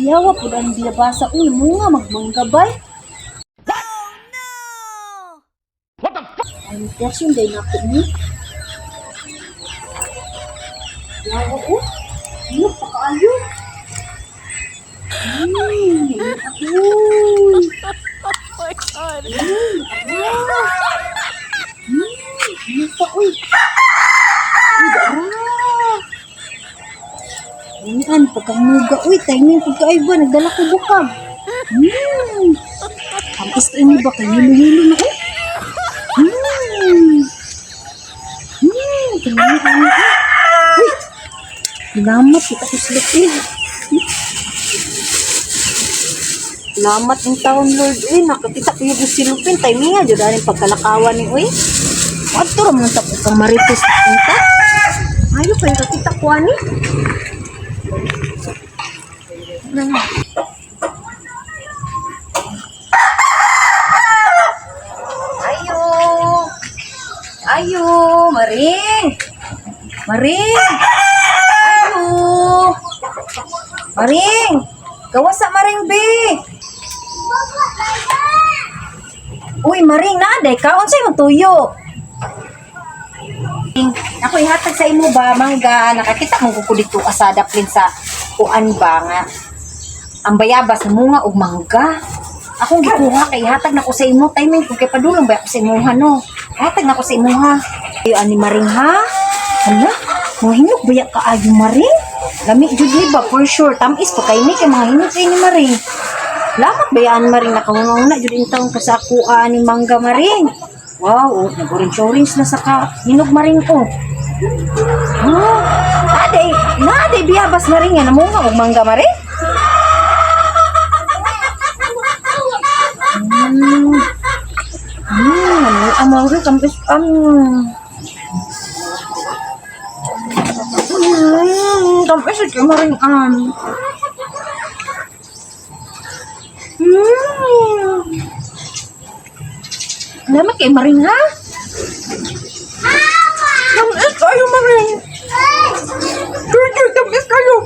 Yawa po ang biyabasa. Uy, munga magmanggabay. Ay, question day na ko ni. Yawa oh. Ano pa kaayo? Uy. Oh my God. Ano pa, uy? Uy, dara. Yan, pagkamuga. Uy, timing pagkaay ba? Nagdala ko bukag. Ang is ini ba? Kay hilo-hilo na, uy. Tingnan mo, uy. Uy, salamat. Kita ko sila, eh. Salamat ng taon, Lord. Uy, nakakita ko yung silupin. Timing nga, dyan rin pagkalakawan ni, uy. Adto ra man ta kang marites kita. Ayo kayo kakita ko ani. Ayo. Ayo, Maring. Maring. Ayo. Maring. Gawas sa Maring B. Uy, Maring, naaday ka. Unsay mong tuyo? Ako ihatag sa imo ba mangga, nakakita mo ko dito asada plin sa kuan ba nga ang bayabas na munga og mangga. Akong gikuha kay ihatag nako sa imo timing kung kay padulong ba ako sa imuha no. Ihatag nako sa imuha. Ayo ani Maring ha. Hala, mga hinog baya ka ayo Maring. Lami jud ni ba for sure. Tamis pa kay ni kay mga hinog kay ni Maring. Lamat bayaan Maring nakahunga jud intawon ka sa ako ani mangga Maring. Wow, oh, nag-orange-orange na sa ka hinog Maring ko. Oh, nade, nade biyabas Maring nga namunga og mangga Maring. Ang mangga kampis am. Kampis ito Maring am. Salamat kay Maring ha. Tamis kayo, Maring. Tutoy, tamis kayo.